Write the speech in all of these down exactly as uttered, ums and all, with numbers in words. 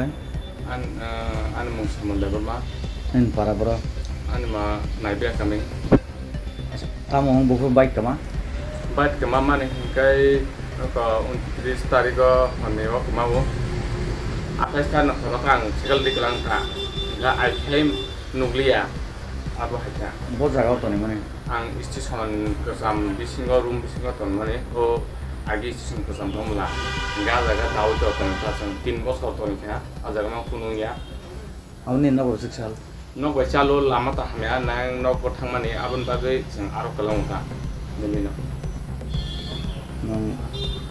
An, ah, ani mung Samal Debbarma. Nini para borok? Ani ma Naibe Kami. Tamo wng buphuru bike kwma? Bike kwma mani hwnkhe nokho untris tarikh o hwnwi o kwma o. Athais tarikh no khorok ang sikal di kwlang kha. Hwnkhe I came nukliya. Abo hai kha. Bo jaga o tonwi mani? Ang station kwcham bisingo, room bisingo tongmani, o agi station kwcham tongmwla. Hwnkhe ah jaga dawi to tongkha, chwng tin bosor tongkha, ah jaga no phunukya. Aboni nok rok swk sal? Nok bai chalo, lama ta hamya, nang nok bo thangmani, aboni bagwi chwng aro kwlwng wngkha. Nini no. Nwng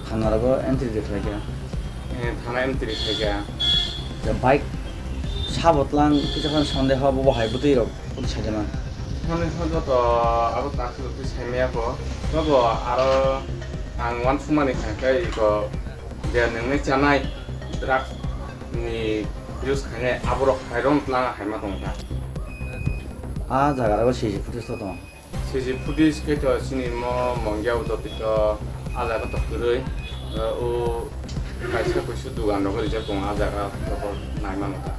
thana rogo entry de khlai kha? Eh, thana entry khlai kha. Bike sabo tlang kisa phano sondeho, bo bo hai bwtwi rok. Kung saidima. Thani hwn joto abo takhuk twi saimaya ko. Joto aro ang uansukmani kha khe iko je nwngni chanai drugs ni use khainai aborok hai rong tlang hai ma tong kha. Ah jaga o C C footage to tong. C C footage khe to chini mo mongya o joto to ah jaga to kwrwi, eh, o kaisa kuisu dugan rogo rijak tongo ah jaga to nai mano ta.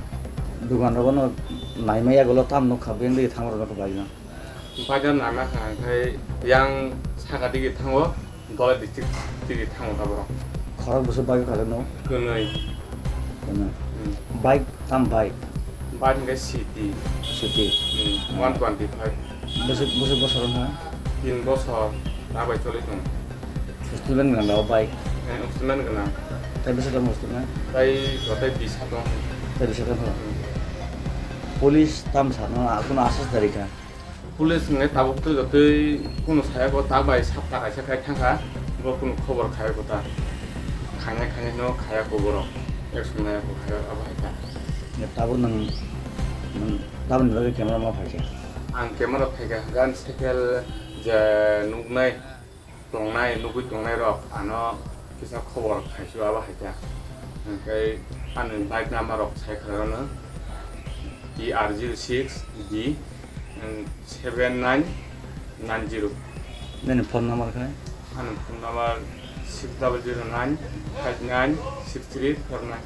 Dugan rogo no nai maya gulo tam nuk kha beng de thang rok no bai no. Bai da nai ma kha khe yang saka digi thango. Dole district twi thango ta borok. Khorok bwswk bagwi kha no? Kwnwi. Kwnwi. Hmm. Bike tam bike? Bike hwnkhe C T. C T. Hmm. One twenty five. Bwswk, bwswk bosor wngkha? Tin bosor. Tabuk choli tong. Installment gwnang da o bike? Eh, installment gwnang. Tai bwswk tong installment? Tai jotai bisa tong. Tai bisa tong. Hmm. Police tam sa no, kuno asas dari kha? Police hwnkhe tabuk twi jotwi kunu saya ko ta bai sapta kaisa khai thangkha, bo kunu khobor khaya ko ta. Khainai khainai no khaya ko borok. Action naya ko khaya abo hai ta. Ya, tabuk nwng, nwng tabukni bagwi camera ma phaikha? Ang camera phaikha, gan cycle je nuknai. Tongnai, nugwi tongnai rok ano kisa khobor khaisio abo hai kha. Hwnkhe ani bike number rok sai kha ano T R zero six D seven nine nine zero. Nini phone number khai? Ani phone number six double zero nine five nine six three four nine.